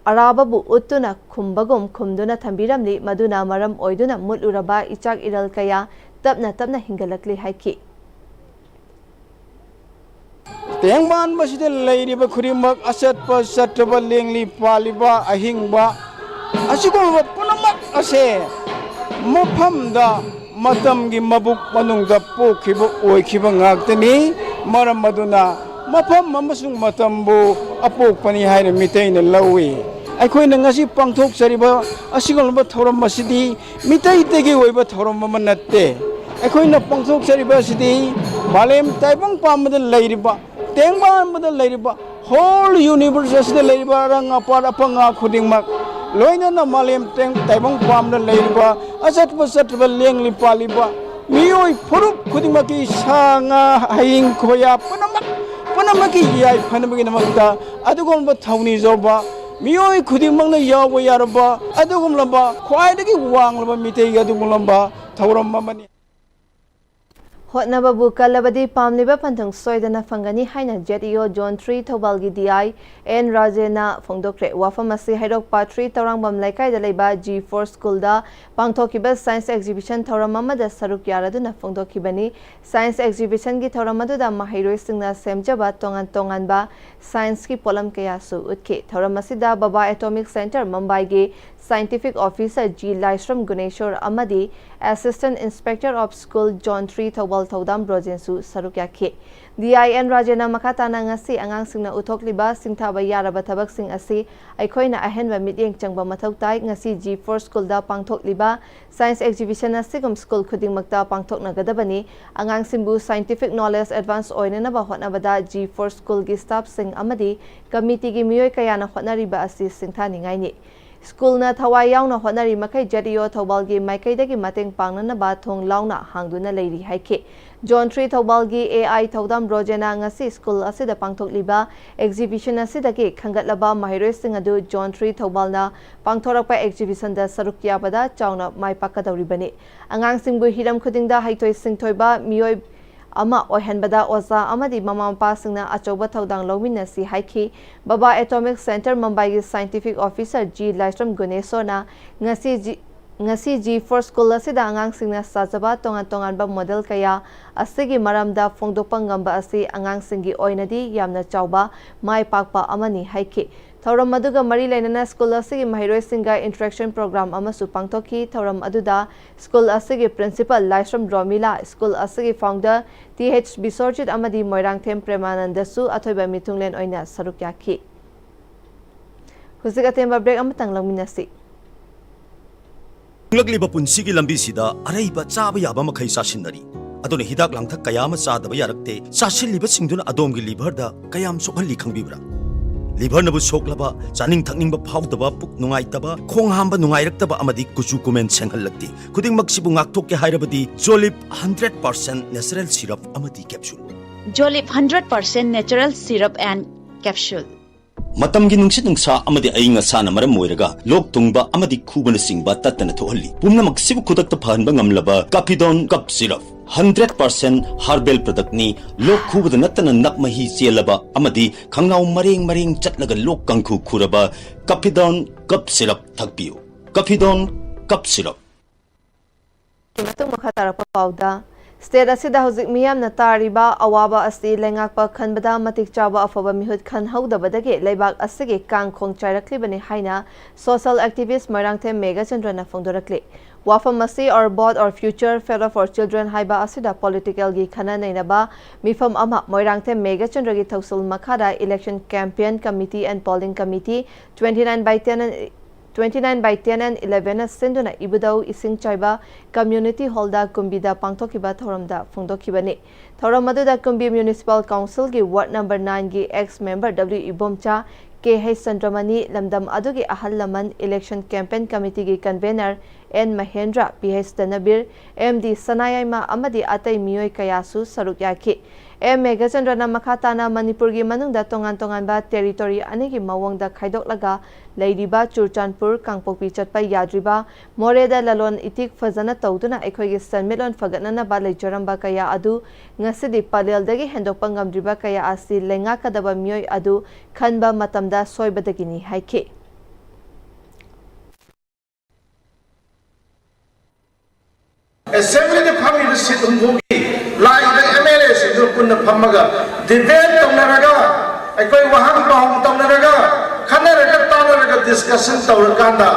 ꯑꯔꯥꯕꯕꯨ ꯎꯠꯇꯨꯅ ꯈꯨꯝꯕꯒꯨꯝ ꯈꯨꯝꯗꯨꯅ ꯊꯝꯕꯤꯔꯝꯂꯤ, ꯃꯗꯨꯅ ꯃꯔꯝ ꯑꯣꯏꯗꯨꯅ ꯃꯨꯠꯂꯨꯔꯕ ꯏꯆꯥꯛ ꯏꯔꯜ ꯀꯌꯥ ꯇꯞꯅ ꯇꯞꯅ ꯍꯤꯡꯒꯠꯂꯛꯂꯤ ꯍꯥꯏꯈꯤ꯫ ꯇꯦꯡꯕꯥꯟꯕꯁꯤꯗ ꯂꯩꯔꯤꯕ ꯈꯨꯗꯤꯡꯃꯛ, ꯑꯆꯠꯄ ꯆꯠꯇꯕ, ꯂꯦꯡꯂꯤ ꯄꯥꯜꯂꯤꯕ, ꯑꯍꯤꯡꯕ, ꯑꯁꯤꯒꯨꯝꯕ ꯄꯨꯝꯅꯃꯛ ꯑꯁꯦ ꯃꯐꯝꯗ ꯃꯇꯝꯒꯤ ꯃꯕꯨꯛ ꯃꯅꯨꯡꯗ ꯄꯣꯛꯈꯤꯕ ꯑꯣꯏꯈꯤꯕ ꯉꯥꯛꯇꯅꯤ꯫ ꯃꯔꯝ ꯑꯗꯨꯅ ꯃꯐꯝ ꯑꯃꯁꯨꯡ ꯃꯇꯝꯕꯨ ꯑꯄꯣꯛꯄꯅꯤ ꯍꯥꯏꯅ ꯃꯤꯇꯩꯅ ꯂꯧꯏ꯫ ꯑꯩꯈꯣꯏꯅ ꯉꯁꯤ ꯄꯥꯡꯊꯣꯛꯆꯔꯤꯕ ꯑꯁꯤꯒꯨꯝꯂꯕ ꯊꯧꯔꯝ ꯑꯁꯤꯗꯤ ꯃꯤꯇꯩꯇꯒꯤ ꯑꯣꯏꯕ ꯊꯧꯔꯝ ꯑꯃ ꯅꯠꯇꯦ꯫ ꯑꯩꯈꯣꯏꯅ ꯄꯥꯡꯊꯣꯛꯆꯔꯤꯕ ꯑꯁꯤꯗꯤ ꯃꯥꯂꯦꯝ ꯇꯥꯏꯕꯪ ꯄꯥꯟꯕꯗ ꯂꯩꯔꯤꯕ, ꯇꯦꯡꯕꯥꯟꯕꯗ ꯂꯩꯔꯤꯕ, whole universe ꯑꯁꯤꯗ ꯂꯩꯔꯤꯕ ꯑꯔꯪ ꯑꯄꯥꯠ ꯑꯄꯪ ꯈꯨꯗꯤꯡꯃꯛ, ꯂꯣꯏꯅꯅ ꯃꯥꯂꯦꯝ ꯇꯦꯡ-, ꯇꯥꯏꯕꯪ ꯄꯥꯟꯕꯗ ꯂꯩꯔꯤꯕ ꯑꯆꯠꯄ ꯆꯠꯇꯕ, ꯂꯦꯡꯂꯤ ꯄꯥꯜꯂꯤꯕ ꯃꯤꯑꯣꯏ ꯐꯨꯔꯨꯞ ꯈꯨꯗꯤꯡꯃꯛꯀꯤ ꯁꯥ ꯉꯥ ꯍꯌꯤꯡ ꯈꯣꯌꯥ ꯄꯨꯝꯅꯃꯛ, ꯄꯨꯝꯅꯃꯛꯀꯤ ꯌꯥꯏꯐꯅꯕꯒꯤꯗꯃꯛꯇ ꯑꯗꯨꯒꯨꯝꯕ ꯊꯧꯅꯤ ꯌꯥꯎꯕ, ꯃꯤꯑꯣꯏ ꯈꯨꯗꯤꯡꯃꯛꯅ ꯌꯥꯎꯕ ꯌꯥꯔꯕ ꯑꯗꯨꯒꯨꯝꯂꯕ ꯈ꯭ꯋꯥꯏꯗꯒꯤ ꯋꯥꯡꯂꯕ ꯃꯤꯇꯩꯒꯤ ꯑꯗꯨꯒꯨꯝꯂꯕ ꯊꯧꯔꯝ ꯑꯃꯅꯤ꯫ ꯍꯣꯠꯅꯕꯕꯨ ꯀꯜꯂꯕꯗꯤ ꯄꯥꯝꯂꯤꯕ ꯄꯟꯊꯨꯡ ꯁꯣꯏꯗꯅ ꯐꯪꯒꯅꯤ ꯍꯥꯏꯅ ZEO Zone three ꯊꯧꯕꯥꯜꯒꯤ DI ꯑꯦꯟ ꯔꯥꯖꯦꯟꯅ ꯐꯣꯡꯗꯣꯛꯈ꯭ꯔꯦ꯫ ꯋꯥꯐꯝ ꯑꯁꯤ ꯍꯩꯔꯣꯛ ꯄꯥꯠ three ꯇꯧꯔꯥꯡꯕꯝ ꯂꯩꯀꯥꯏꯗ ꯂꯩꯕ G four schoolꯗ ꯄꯥꯡꯊꯣꯛꯈꯤꯕ science exhibition ꯊꯧꯔꯝ ꯑꯃꯗ ꯁꯔꯨꯛ ꯌꯥꯔꯗꯨꯅ ꯐꯣꯡꯗꯣꯛꯈꯤꯕꯅꯤ꯫ Science exhibitionꯒꯤ ꯊꯧꯔꯝ ꯑꯗꯨꯗ ꯃꯍꯩꯔꯣꯏꯁꯤꯡꯅ ꯁꯦꯝꯖꯕ ꯇꯣꯉꯥꯟ ꯇꯣꯉꯥꯟꯕ scienceꯀꯤ ꯄꯣꯠꯂꯝ ꯀꯌꯥꯁꯨ ꯎꯠꯈꯤ꯫ ꯊꯧꯔꯝ ꯑꯁꯤꯗ ꯕꯕꯥ Atomic Centre ꯃꯨꯝꯕꯥꯏꯒꯤ scientific officer G ꯂꯥꯏꯁ꯭ꯔꯝ ꯒꯨꯅꯦꯁꯣꯔ ꯑꯃꯗꯤ Assistant Inspector of School Zone three Thoubal ꯊꯧꯗꯥꯝ ꯕ꯭ꯔꯣꯖꯦꯟꯁꯨ ꯁꯔꯨꯛ ꯌꯥꯈꯤ꯫ DI ꯑꯦꯟ ꯔꯥꯖꯦꯟꯅ ꯃꯈꯥ ꯇꯥꯅ ꯉꯁꯤ ꯑꯉꯥꯡꯁꯤꯡꯅ ꯎꯠꯊꯣꯛꯂꯤꯕ ꯁꯤꯡꯊꯥꯕ ꯌꯥꯔꯕ ꯊꯕꯛꯁꯤꯡ ꯑꯁꯤ ꯑꯩꯈꯣꯏꯅ ꯑꯍꯦꯟꯕ ꯃꯤꯠꯌꯦꯡ ꯆꯪꯕ ꯃꯊꯧ ꯇꯥꯏ꯫ ꯉꯁꯤ G four schoolꯗ ꯄꯥꯡꯊꯣꯛꯂꯤꯕ science exhibition ꯑꯁꯤꯒꯨꯝ school ꯈꯨꯗꯤꯡꯃꯛꯇ ꯄꯥꯡꯊꯣꯛꯅꯒꯗꯕꯅꯤ꯫ ꯑꯉꯥꯡꯁꯤꯡꯕꯨ scientific knowledge advance ꯑꯣꯏꯅꯅꯕ ꯍꯣꯠꯅꯕꯗ G four schoolꯒꯤ staffꯁꯤꯡ ꯑꯃꯗꯤ committeeꯒꯤ ꯃꯤꯑꯣꯏ ꯀꯌꯥꯅ ꯍꯣꯠꯅꯔꯤꯕ ꯑꯁꯤ ꯁꯤꯡꯊꯥꯅꯤꯡꯉꯥꯏꯅꯤ꯫ Schoolꯅ ꯊꯋꯥꯏ ꯌꯥꯎꯅ ꯍꯣꯠꯅꯔꯤ ꯃꯈꯩ ZEO ꯊꯧꯕꯥꯜꯒꯤ ꯃꯥꯏꯀꯩꯗꯒꯤ ꯃꯇꯦꯡ ꯄꯥꯡꯅꯅꯕ ꯊꯣꯡ ꯂꯥꯎꯅ ꯍꯥꯡꯗꯨꯅ ꯂꯩꯔꯤ ꯍꯥꯏꯈꯤ꯫ Zone three ꯊꯧꯕꯥꯜꯒꯤ A I ꯊꯧꯗꯥꯝ ꯔꯣꯖꯦꯅ ꯉꯁꯤ ꯁ꯭ꯀꯨꯜ ꯑꯁꯤꯗ ꯄꯥꯡꯊꯣꯛꯂꯤꯕ exhibition ꯑꯁꯤꯗꯒꯤ ꯈꯟꯒꯠꯂꯕ ꯃꯍꯩꯔꯣꯏꯁꯤꯡ ꯑꯗꯨ Zone three ꯊꯧꯕꯥꯜꯅ ꯄꯥꯡꯊꯣꯔꯛꯄ exhibitionꯗ ꯁꯔꯨꯛ ꯌꯥꯕꯗ ꯆꯥꯎꯅ ꯃꯥꯏ ꯄꯥꯛꯀꯗꯧꯔꯤꯕꯅꯤ꯫ ꯑꯉꯥꯡꯁꯤꯡꯕꯨ ꯍꯤꯔꯝ ꯈꯨꯗꯤꯡꯗ ꯍꯩꯊꯣꯏ ꯁꯤꯡꯊꯣꯏꯕ ꯃꯤꯑꯣꯏ ꯑꯃ ꯑꯣꯏꯍꯟꯕꯗ ꯑꯣꯖꯥ ꯑꯃꯗꯤ ꯃꯃꯥ ꯃꯄꯥꯁꯤꯡꯅ ꯑꯆꯧꯕ ꯊꯧꯗꯥꯡ ꯂꯧꯃꯤꯟꯅꯁꯤ ꯍꯥꯏꯈꯤ꯫ ꯕꯕꯥ Atomic Centre ꯃꯨꯝꯕꯥꯏꯒꯤ scientific officer G ꯂꯥꯏꯁ꯭ꯔꯝ ꯒꯨꯅꯦꯁꯣꯔꯅ ꯉꯁꯤ G, ꯉꯁꯤ G four ꯁ꯭ꯀꯨꯜ ꯑꯁꯤꯗ ꯑꯉꯥꯡꯁꯤꯡꯅ ꯁꯥꯖꯕ ꯇꯣꯉꯥꯟ ꯇꯣꯉꯥꯟꯕ model ꯀꯌꯥ ꯑꯁꯤꯒꯤ ꯃꯔꯝꯗ ꯐꯣꯡꯗꯣꯛꯄ ꯉꯝꯕ ꯑꯁꯤ ꯑꯉꯥꯡꯁꯤꯡꯒꯤ ꯑꯣꯏꯅꯗꯤ ꯌꯥꯝꯅ ꯆꯥꯎꯕ ꯃꯥꯏ ꯄꯥꯛꯄ ꯑꯃꯅꯤ ꯍꯥꯏꯈꯤ꯫ ꯊꯧꯔꯝ ꯑꯗꯨꯒ ꯃꯔꯤ ꯂꯩꯅꯅ ꯁ꯭ꯀꯨꯜ ꯑꯁꯤꯒꯤ ꯃꯍꯩꯔꯣꯏꯁꯤꯡꯒ interaction program ꯑꯃꯁꯨ ꯄꯥꯡꯊꯣꯛꯈꯤ꯫ ꯊꯧꯔꯝ ꯑꯗꯨꯗ ꯁ꯭ꯀꯨꯜ ꯑꯁꯤꯒꯤ principal ꯂꯥꯏꯁ꯭ꯔꯝ ꯔꯣꯃꯤꯂꯥ, ꯁ꯭ꯀꯨꯜ ꯑꯁꯤꯒꯤ founder T H ꯕꯤꯁ꯭ꯋꯔꯖꯤꯠ ꯑꯃꯗꯤ ꯃꯣꯏꯔꯥꯡꯊꯦꯝ ꯄ꯭ꯔꯦꯃꯥꯅꯟꯗꯁꯨ ꯑꯊꯣꯏꯕ ꯃꯤꯊꯨꯡꯂꯦꯟ ꯑꯣꯏꯅ ꯁꯔꯨꯛ ꯌꯥꯈꯤ꯫ ꯍꯧꯖꯤꯛ ꯑꯇꯦꯟꯕ break ꯑꯃꯇꯪ ꯂꯧꯃꯤꯟꯅꯁꯤ꯫ ꯍꯤꯡꯂꯛꯂꯤꯕ ꯄꯨꯟꯁꯤꯒꯤ ꯂꯝꯕꯤꯁꯤꯗ ꯑꯔꯩꯕ ꯆꯥꯕ ꯌꯥꯕ ꯃꯈꯩ ꯆꯥꯁꯤꯟꯅꯔꯤ꯫ ꯑꯗꯨꯅ ꯍꯤꯗꯥꯛ ꯂꯥꯡꯊꯛ ꯀꯌꯥ ꯑꯃ ꯆꯥꯗꯕ ꯌꯥꯔꯛꯇꯦ꯫ ꯆꯥꯁꯤꯜꯂꯤꯕꯁꯤꯡꯗꯨꯅ ꯑꯗꯣꯝꯒꯤ liverꯗ ꯀꯌꯥꯝ ꯁꯣꯛꯍꯜꯂꯤ ꯈꯪꯕꯤꯕ꯭ꯔꯥ? Liverꯅꯕꯨ ꯁꯣꯛꯂꯕ, ꯆꯥꯅꯤꯡ ꯊꯛꯅꯤꯡꯕ ꯐꯥꯎꯗꯕ, ꯄꯨꯛ ꯅꯨꯡꯉꯥꯏꯇꯕ, ꯈꯣꯡ ꯍꯥꯝꯕ ꯅꯨꯡꯉꯥꯏꯔꯛꯇꯕ ꯑꯃꯗꯤ ꯀꯨꯆꯨ ꯀꯨꯃꯦꯟ ꯁꯦꯡꯍꯜꯂꯛꯇꯦ꯫ ꯈꯨꯗꯤꯡꯃꯛꯁꯤꯕꯨ ꯉꯥꯛꯊꯣꯛꯀꯦ ꯍꯥꯏꯔꯕꯗꯤ Jolib hundred percent natural syrup ꯑꯃꯗꯤ capsule꯫ Jolib hundred percent natural syrup and capsule. ꯃꯇꯝꯒꯤ ꯅꯨꯡꯁꯤꯠ ꯅꯨꯡꯁꯥ ꯑꯃꯗꯤ ꯑꯏꯪ ꯑꯁꯥꯅ ꯃꯔꯝ ꯑꯣꯏꯔꯒ ꯂꯣꯛ ꯊꯨꯡꯕ ꯑꯃꯗꯤ ꯈꯨꯕꯅꯆꯤꯡꯕ ꯇꯠꯇꯅ ꯊꯣꯛꯍꯜꯂꯤ꯫ ꯄꯨꯝꯅꯃꯛꯁꯤꯕꯨ ꯈꯨꯗꯛꯇ ꯐꯍꯟꯕ ꯉꯝꯂꯕ Capidon Cough Syrup, hundred percent herbal productꯅꯤ꯫ ꯂꯣꯛ ꯈꯨꯕꯗ ꯅꯠꯇꯅ ꯅꯞ ꯃꯍꯤ ꯆꯦꯜꯂꯕ ꯑꯃꯗꯤ ꯈꯪꯅꯥꯎ ꯃꯔꯦꯡ ꯃꯔꯦꯡ ꯆꯠꯂꯒ ꯂꯣꯛ ꯀꯥꯡꯈꯨ ꯈꯨꯔꯕ Capidon Cough Syrup ꯊꯛꯄꯤꯌꯨ꯫ Capidon Cough Syrup꯫ ꯃꯇꯨꯡ ꯃꯈꯥ ꯇꯥꯔꯛꯄ ꯄꯥꯎꯗ, state ꯑꯁꯤꯗ ꯍꯧꯖꯤꯛ ꯃꯤꯌꯥꯝꯅ ꯇꯥꯔꯤꯕ ꯑꯋꯥꯕ ꯑꯁꯤ ꯂꯩꯉꯥꯛꯄ ꯈꯟꯕꯗ ꯃꯇꯤꯛ ꯆꯥꯕ ꯑꯐꯕ ꯃꯤꯍꯨꯠ ꯈꯟꯍꯧꯗꯕꯗꯒꯤ ꯂꯩꯕꯥꯛ ꯑꯁꯤꯒꯤ ꯀꯥꯡ ꯈꯣꯡ ꯆꯥꯏꯔꯛꯂꯤꯕꯅꯤ ꯍꯥꯏꯅ social activist ꯃꯣꯏꯔꯥꯡꯊꯦꯝ ꯃꯦꯘꯆꯟꯗ꯭ꯔꯅ ꯐꯣꯡꯗꯣꯔꯛꯂꯤ꯫ ꯋꯥꯐꯝ ꯑꯁꯤ Our Boat, Our Future, Fate of Our Children ꯍꯥꯏꯕ ꯑꯁꯤꯗ politicalꯒꯤ ꯈꯟꯅ ꯅꯩꯅꯕ ꯃꯤꯐꯝ ꯑꯃ ꯃꯣꯏꯔꯥꯡꯊꯦꯝ ꯃꯦꯘꯆꯟꯗ꯭ꯔꯒꯤ ꯊꯧꯁꯤꯜ ꯃꯈꯥꯗ Election Campaign Committee and Polling Committee, twenty nine by ten and twenty nine by ten and eleven ꯅ ꯁꯤꯟꯗꯨꯅ ꯏꯕꯨꯙꯧ ꯏꯁꯤꯡꯆꯥꯏꯕ Community Hallꯗ ꯀꯨꯝꯕꯤꯗ ꯄꯥꯡꯊꯣꯛꯈꯤꯕ ꯊꯧꯔꯝꯗ ꯐꯣꯡꯗꯣꯛꯈꯤꯕꯅꯤ꯫ ꯊꯧꯔꯝ ꯑꯗꯨꯗ ꯀꯨꯝꯕꯤ Municipal Councilꯒꯤ Ward number nine ꯒꯤ ex member W Ibomcha, K H ꯆꯟꯗ꯭ꯔꯃꯅꯤ, ꯂꯝꯗꯝ ꯑꯗꯨꯒꯤ ꯑꯍꯜ ꯂꯃꯟ, Election Campaign Committeeꯒꯤ convener N Mahendra, P H Dhanabir, M D Sanayaima ꯑꯃꯗꯤ ꯑꯇꯩ ꯃꯤꯑꯣꯏ ꯀꯌꯥꯁꯨ ꯁꯔꯨꯛ ꯌꯥꯈꯤ꯫ ꯑꯦꯝ ꯃꯦꯘꯆꯟꯗ꯭ꯔꯅ ꯃꯈꯥ ꯇꯥꯅ ꯃꯅꯤꯄꯨꯔꯒꯤ ꯃꯅꯨꯡꯗ ꯇꯣꯉꯥꯟ ꯇꯣꯉꯥꯟꯕ ꯇꯦꯔꯤꯇꯣꯔꯤ ꯑꯅꯤꯒꯤ ꯃꯑꯣꯡꯗ ꯈꯥꯏꯗꯣꯛꯂꯒ ꯂꯩꯔꯤꯕ ꯆꯨꯔꯆꯥꯟꯄꯨꯔ, ꯀꯥꯡꯄꯣꯛꯄꯤ ꯆꯠꯄ ꯌꯥꯗ꯭ꯔꯤꯕ, ꯃꯣꯔꯦꯗ ꯂꯂꯣꯟ ꯏꯇꯤꯛ ꯐꯖꯅ ꯇꯧꯗꯨꯅ ꯑꯩꯈꯣꯏꯒꯤ ꯁꯦꯟꯃꯤꯠꯂꯣꯟ ꯐꯒꯠꯅꯅꯕ ꯂꯩꯖꯔꯝꯕ ꯀꯌꯥ ꯑꯗꯨ ꯉꯁꯤꯗꯤ ꯄꯂꯦꯜꯗꯒꯤ ꯍꯦꯟꯗꯣꯛꯄ ꯉꯝꯗ꯭ꯔꯤꯕ ꯀꯌꯥ ꯑꯁꯤ ꯂꯩꯉꯥꯛꯀꯗꯕ ꯃꯤꯑꯣꯏ ꯑꯗꯨ ꯈꯟꯕ ꯃꯇꯝꯗ ꯁꯣꯏꯕꯗꯒꯤꯅꯤ ꯍꯥꯏꯈꯤ꯫ ꯑꯦꯁꯦꯝꯕ꯭ꯂꯤꯗ ꯐꯝꯃꯤꯕ ꯁꯤꯠ ꯍꯨꯝꯐꯨꯒꯤ ꯂꯥꯛꯏꯕ ꯑꯦꯝ ꯑꯦꯜ ꯑꯦꯁꯤꯡꯗꯨ ꯄꯨꯟꯅ ꯐꯝꯃꯒ ꯗꯤꯕꯦꯠ ꯇꯧꯅꯔꯒ, ꯑꯩꯈꯣꯏ ꯋꯥꯍꯪ ꯄꯥꯎꯍꯪ ꯇꯧꯅꯔꯒ, ꯈꯟꯅꯔꯒ ꯇꯥꯟꯅꯔꯒ ꯗꯤꯁꯀꯁꯟ ꯇꯧꯔꯀꯥꯟꯗ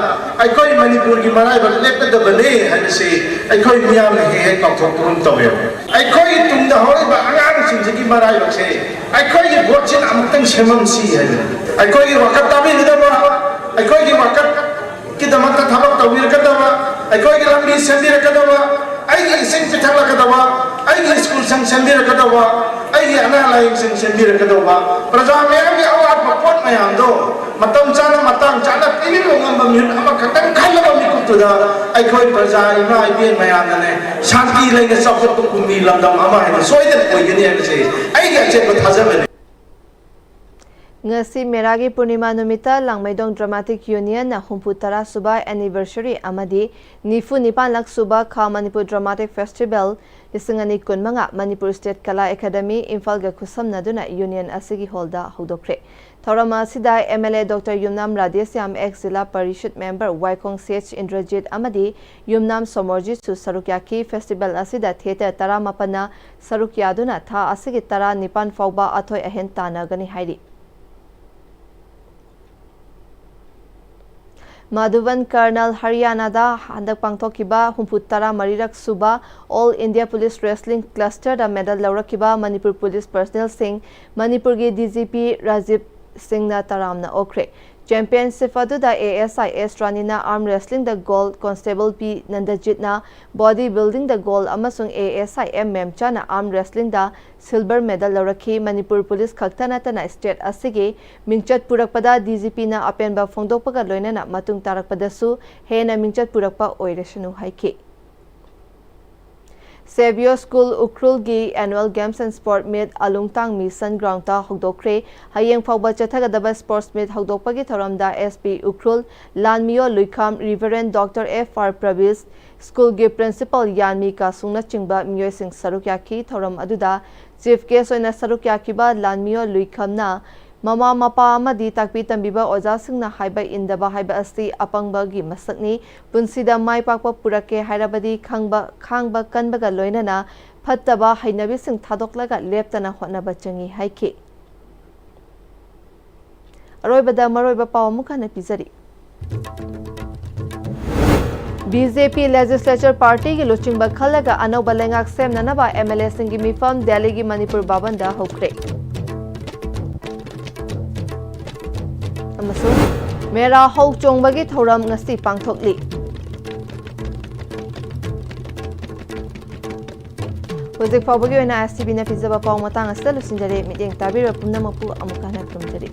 ꯑꯩꯈꯣꯏ ꯃꯅꯤꯄꯨꯔꯒꯤ ꯃꯔꯥꯏꯕꯛ ꯂꯦꯞꯀꯗꯕꯅꯤ ꯍꯥꯏꯕꯁꯤ ꯑꯩꯈꯣꯏ ꯃꯤꯌꯥꯝꯅ ꯍꯦꯛ ꯍꯦꯛ ꯀꯥꯎꯊꯣꯛꯄꯒꯨꯝ ꯇꯧꯋꯦꯕ꯫ ꯑꯩꯈꯣꯏꯒꯤ ꯇꯨꯡꯗ ꯍꯧꯔꯛꯏꯕ ꯑꯉꯥꯡꯁꯤꯡꯁꯤꯒꯤ ꯃꯔꯥꯏꯕꯛꯁꯦ ꯑꯩꯈꯣꯏꯒꯤ ꯚꯣꯠꯁꯤꯅ ꯑꯃꯨꯛꯇꯪ ꯁꯦꯝꯃꯝꯁꯤ ꯍꯥꯏꯕꯅꯤ꯫ ꯑꯩꯈꯣꯏꯒꯤ ꯋꯥꯀꯠ ꯇꯥꯕꯤꯒꯗꯕ, ꯑꯩꯈꯣꯏꯒꯤ ꯋꯥꯀꯠ ꯀꯤꯗꯃꯛꯇ ꯊꯕꯛ ꯇꯧꯕꯤꯔꯛꯀꯗꯕ, ꯑꯩꯈꯣꯏꯒꯤ ꯂꯝꯕꯤ ꯁꯦꯝꯕꯤꯔꯛꯀꯗꯕ, ꯑꯩꯒꯤ ꯏꯁꯤꯡ ꯄꯤꯊꯛꯂꯛꯀꯗꯕ, ꯑꯩꯒꯤ ꯁ꯭ꯀꯨꯜꯁꯤꯡ ꯁꯦꯝꯕꯤꯔꯛꯀꯗꯧꯕ, ꯑꯩꯒꯤ ꯑꯅꯥ ꯂꯥꯏꯌꯦꯡꯁꯤꯡ ꯁꯦꯝꯕꯤꯔꯛꯀꯗꯧꯕ, ꯄ꯭ꯔꯖꯥ ꯃꯌꯥꯝꯒꯤ ꯑꯋꯥꯠꯄ ꯄꯣꯠ ꯃꯌꯥꯝꯗꯣ ꯃꯇꯝ ꯆꯥꯅ, ꯃꯇꯥꯡ ꯆꯥꯅ ꯄꯤꯕꯤꯕ ꯉꯝꯕ ꯃꯤꯍꯨꯠ ꯑꯃꯈꯛꯇꯪ ꯈꯜꯂꯕ ꯃꯤꯀꯨꯞꯇꯨꯗ ꯑꯩꯈꯣꯏ ꯄ꯭ꯔꯖꯥ ꯏꯃꯥ ꯏꯕꯦꯟ ꯃꯌꯥꯝꯅꯅꯦ ꯁꯥꯟꯇꯤ ꯂꯩꯅ ꯆꯥꯎꯈꯠꯄ ꯀꯨꯝꯕꯤ ꯂꯝꯗꯝ ꯑꯃ ꯍꯥꯏꯅ ꯁꯣꯏꯗꯅ ꯑꯣꯏꯒꯅꯤ ꯍꯥꯏꯕꯁꯦ ꯑꯩꯒꯤ ꯑꯆꯦꯠꯄ ꯊꯥꯖꯕꯅꯤ꯫ ꯉꯁꯤ ꯃꯦꯔꯥꯒꯤ ꯄꯨꯔꯅꯤꯃꯥ ꯅꯨꯃꯤꯠꯇ ꯂꯥꯡꯃꯩꯗꯣꯡ ꯗ꯭ꯔꯃꯥꯇꯤꯛ ꯌꯨꯅꯤꯌꯟꯅ ꯍꯨꯝꯐꯨ ꯇꯔꯥ ꯁꯨꯕ ꯑꯦꯅꯤꯚꯔꯁꯔꯤ ꯑꯃꯗꯤ ꯅꯤꯐꯨ ꯅꯤꯄꯥꯟꯂꯛ ꯁꯨꯕ ꯈꯥ ꯃꯅꯤꯄꯨꯔ ꯗ꯭ꯔꯃꯥꯇꯤꯛ ꯐꯦꯁꯇꯤꯚꯦꯜ ꯂꯤꯁꯤꯡ ꯑꯅꯤ ꯀꯨꯟꯃꯉꯥ ꯃꯅꯤꯄꯨꯔ ꯁ꯭ꯇꯦꯠ ꯀꯂꯥ ꯑꯦꯀꯥꯗꯃꯤ ꯏꯝꯐꯥꯜꯒ ꯈꯨꯠꯁꯝꯅꯗꯨꯅ ꯌꯨꯅꯤꯌꯟ ꯑꯁꯤꯒꯤ ꯍꯣꯜꯗ ꯍꯧꯗꯣꯛꯈ꯭ꯔꯦ꯫ ꯊꯧꯔꯝ ꯑꯁꯤꯗ M L A doctor Yumnam Radheshyam, ex zila parishad member Waikhong C H Indrajit ꯑꯃꯗꯤ ꯌꯨꯝꯅꯥꯝ ꯁꯣꯃꯣꯔꯖꯤꯠꯁꯨ ꯁꯔꯨꯛ ꯌꯥꯈꯤ꯫ ꯐꯦꯁꯇꯤꯚꯦꯜ ꯑꯁꯤꯗ ꯊꯤꯌꯦꯇꯔ ꯇꯔꯥꯃꯥꯄꯟꯅ ꯁꯔꯨꯛ ꯌꯥꯗꯨꯅ ꯊꯥ ꯑꯁꯤꯒꯤ ꯇꯔꯥꯅꯤꯄꯥꯟ ꯐꯥꯎꯕ ꯑꯊꯣꯏ ꯑꯍꯦꯟ ꯇꯥꯟꯅꯒꯅꯤ ꯍꯥꯏꯔꯤ꯫ ꯃꯥꯙꯨꯕꯟ ꯀꯔꯅꯜ ꯍꯔꯤꯌꯥꯅꯥꯗ ꯍꯟꯗꯛ ꯄꯥꯡꯊꯣꯛꯈꯤꯕ ꯍꯨꯝꯐꯨ ꯇꯔꯥ ꯃꯔꯤꯔꯛ ꯁꯨꯕ ꯑꯣꯜ ꯏꯟꯗꯤꯌꯥ ꯄꯨꯂꯤꯁ ꯔꯦꯁꯂꯤꯡ ꯀ꯭ꯂꯁꯇꯔꯗ ꯃꯦꯗꯜ ꯂꯧꯔꯛꯈꯤꯕ ꯃꯅꯤꯄꯨꯔ ꯄꯨꯂꯤꯁ ꯄꯔꯁꯅꯦꯜꯁꯤꯡ ꯃꯅꯤꯄꯨꯔꯒꯤ ꯗꯤ ꯖꯤ ꯄꯤ ꯔꯥꯖꯤꯕ ꯁꯤꯡꯅ ꯇꯔꯥꯝꯅ ꯑꯣꯛꯈ꯭ꯔꯦ꯫ Championship ꯑꯗꯨꯗ A S I S ꯔꯥꯅꯤꯅ arm wrestlingꯗ gold, Constable P ꯅꯟꯗꯖꯤꯠꯅ body buildingꯗ gold ꯑꯃꯁꯨꯡ A S I M ꯃꯦꯝꯆꯥꯅ arm wrestlingꯗ silver medal ꯂꯧꯔꯛꯈꯤ꯫ ꯃꯅꯤꯄꯨꯔ ꯄꯨꯂꯤꯁ ꯈꯛꯇ ꯅꯠꯇꯅ state ꯑꯁꯤꯒꯤ ꯃꯤꯡꯆꯠ ꯄꯨꯔꯛꯄꯗ D G Pꯅ ꯑꯄꯦꯟꯕ ꯐꯣꯡꯗꯣꯛꯄꯒ ꯂꯣꯏꯅꯅ ꯃꯇꯨꯡ ꯇꯥꯔꯛꯄꯗꯁꯨ ꯍꯦꯟꯅ ꯃꯤꯡꯆꯠ ꯄꯨꯔꯛꯄ ꯑꯣꯏꯔꯁꯅꯨ ꯍꯥꯏꯈꯤ꯫ Saviour School ꯎꯈ꯭ꯔꯨꯜꯒꯤ Annual Games and Sport Meet ꯑꯂꯨꯡꯇꯥꯡ Mission Groundꯇ ꯍꯧꯗꯣꯛꯈ꯭ꯔꯦ꯫ ꯍꯌꯦꯡ ꯐꯥꯎꯕ ꯆꯠꯊꯒꯗꯕ sports meet ꯍꯧꯗꯣꯛꯄꯒꯤ ꯊꯧꯔꯝꯗ S P Ukhrul ꯂꯥꯟꯃꯤꯑꯣ ꯂꯨꯏꯈꯝ, Reverend Doctor F R ꯄ꯭ꯔꯕꯤꯁ, ꯁ꯭ꯀꯨꯜꯒꯤ principal ꯌꯥꯟꯃꯤ ꯀꯥꯁꯨꯡꯅꯆꯤꯡꯕ ꯃꯤꯑꯣꯏꯁꯤꯡ ꯁꯔꯨꯛ ꯌꯥꯈꯤ꯫ ꯊꯧꯔꯝ ꯑꯗꯨꯗ chief guest ꯑꯣꯏꯅ ꯁꯔꯨꯛ ꯌꯥꯈꯤꯕ ꯂꯥꯟꯃꯤꯑꯣ ꯂꯨꯏꯈꯝꯅ ꯃꯃꯥ ꯃꯄꯥ ꯑꯃꯗꯤ ꯇꯥꯛꯄꯤ ꯇꯝꯕꯤꯕ ꯑꯣꯖꯥꯁꯤꯡꯅ ꯍꯥꯏꯕ ꯏꯟꯗꯕ ꯍꯥꯏꯕ ꯑꯁꯤ ꯑꯄꯪꯕꯒꯤ ꯃꯁꯛꯅꯤ꯫ ꯄꯨꯟꯁꯤꯗ ꯃꯥꯏ ꯄꯥꯛꯄ ꯄꯨꯔꯛꯀꯦ ꯍꯥꯏꯔꯕꯗꯤ ꯈꯪꯕ, ꯈꯥꯡꯕ ꯀꯟꯕꯒ ꯂꯣꯏꯅꯅ ꯐꯠꯇꯕ ꯍꯩꯅꯕꯤꯁꯤꯡ ꯊꯥꯗꯣꯛꯂꯒ ꯂꯦꯞꯇꯅ ꯍꯣꯠꯅꯕ ꯆꯪꯏ ꯍꯥꯏꯈꯤ꯫ ꯑꯔꯣꯏꯕꯗ ꯃꯔꯨꯑꯣꯏꯕ ꯄꯥꯎ ꯑꯃꯨꯛ ꯍꯟꯅ ꯄꯤꯖꯔꯤ꯫ B J P Legislature Partyꯒꯤ ꯂꯨꯆꯤꯡꯕ ꯈꯜꯂꯒ ꯑꯅꯧꯕ ꯂꯩꯉꯥꯛ ꯁꯦꯝꯅꯅꯕ M L Aꯁꯤꯡꯒꯤ ꯃꯤꯐꯝ ꯗꯦꯜꯂꯤꯒꯤ ꯃꯅꯤꯄꯨꯔ ꯚꯕꯟꯗ ꯍꯧꯈ꯭ꯔꯦ꯫ ꯑꯃꯁꯨꯡ ꯃꯦꯔꯥ ꯍꯧ ꯆꯣꯡꯕꯒꯤ ꯊꯧꯔꯝ ꯉꯁꯤ ꯄꯥꯡꯊꯣꯛꯂꯤ꯫ ꯍꯧꯖꯤꯛ ꯐꯥꯎꯕꯒꯤ ꯑꯣꯏꯅ S T Vꯅ ꯄꯤꯖꯕ ꯄꯥꯎ ꯃꯇꯥꯡ ꯑꯁꯤꯗ ꯂꯣꯏꯁꯤꯟꯖꯔꯦ꯫ ꯃꯤꯠꯌꯦꯡ ꯇꯥꯕꯤꯔꯤꯕ ꯄꯨꯝꯅꯃꯛꯄꯨ ꯑꯃꯨꯛ ꯍꯟꯅ ꯈꯨꯔꯨꯝꯖꯔꯤ꯫